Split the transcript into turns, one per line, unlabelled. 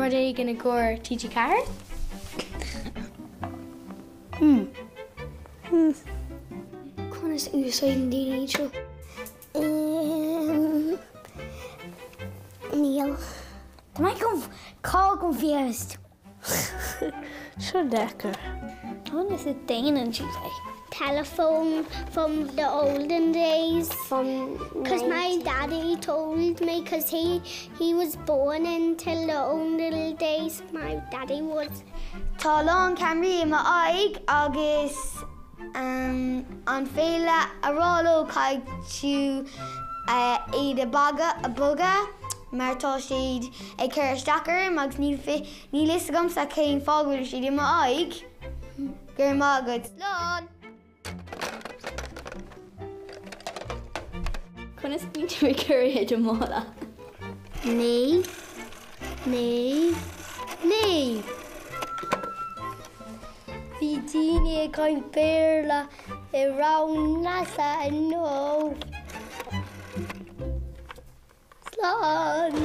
Rud éigin i gcomhair TG4?
Conas a úsáideann daoine iad seo? Níl. Tá mé confused.
Seo deacair.
Conas a déanann siad é? Telephone from the olden days. From Cause my daddy told me cause he he was born into the olden days my daddy was.
Tá a lán ceamaraí i m'aghaidh agus an féidir leat a rá leo caithfidh tú iad a bhogadh mar tá siad ag cur isteach orm agus níl níl fhios agamsa cén fáth go bhfuil siad i m'aghaidh. Go raibh maith agat. Slán!
Conas bíonn tú ag cur iad i mála?
9, 9, 9. Bhí daoine ag caint Béarla i rang Neasa inniu. Slán!